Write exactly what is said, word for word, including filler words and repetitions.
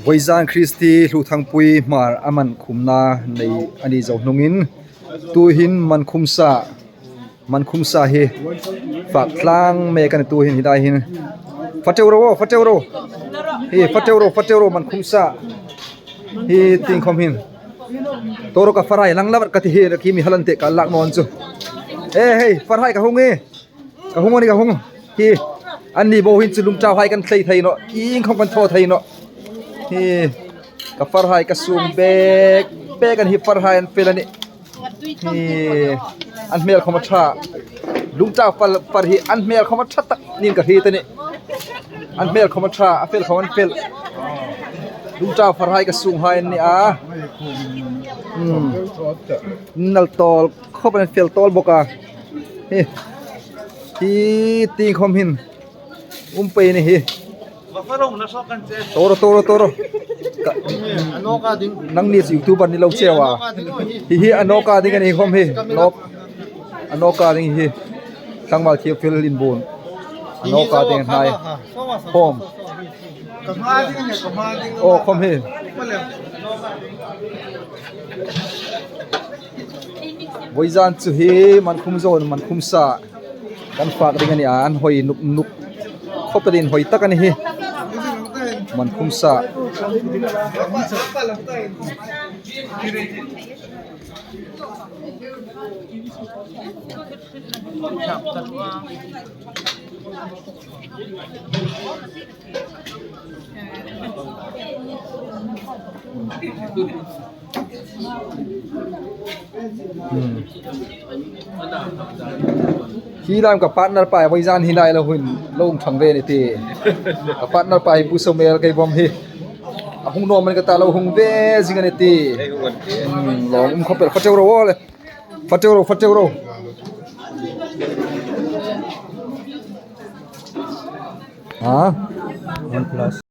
Vawizan Kristi Hluthangpui Hmar a man khumna nei a ni zo hnungin, tuhin man khum sa, man khum sa hi fak tlang mek a ni tuhin hi dai hin. Fak teu ro, fak teu ro. Hi, fak teu ro, fak teu ro, man khum sa. Hi tieng khom hin. Toro ka farhai lang lawt ka ti hi, ka mi halan te ka lak naw chu. Eh, hei, farhai ka hung e. Ka hung a ni, ka hung. Hi, anni bo hin chu lungtau hai kan thlei thei naw. Ieng khom kan thaw thei naw. Hi, ka farhai ka sung bek, bek a ni hi, farhai an fel a nih. Hi, an hmel khom a ṭha. Lungtau far, far hi an hmel khom a ṭha tak niin ka hriet a nih. An hmel khom a ṭha, a fel khom an fel. Lungtau farhai ka sunghai an ni a. Hmm. Nal tawl khop an fel tawl bawk a. Hi. Hi tieng khom hin. Um pei ni hi. Toro, toro, toro. Ka, nangni chu YouTuber ni lo cheu a. Hi hi a nawka ding a ni khom hi. Nawk. A nawka ding hi. Tlangval Thiopil Inbuon. A nawka ding hnai. Khom. Oh, khom hi. Vawizan chu hi man khum zo, man khum sa. Kan fak ding a ni a, an hoi nuk nuk. Khop a din hoi tak a ni hi. Man khum sa. Hmm. Hi lam ka partner pa, vawizan hi nai lo hun, lo hung thang ve ni ti. Ka partner pa hi Pu Somel kei bawm hi. A hung naw man ka ta lo hung ve zing a ni ti. Hmm, lo um khop el, fak teu ro le. Fak teu ro, fak teu ro. Ha? One plus.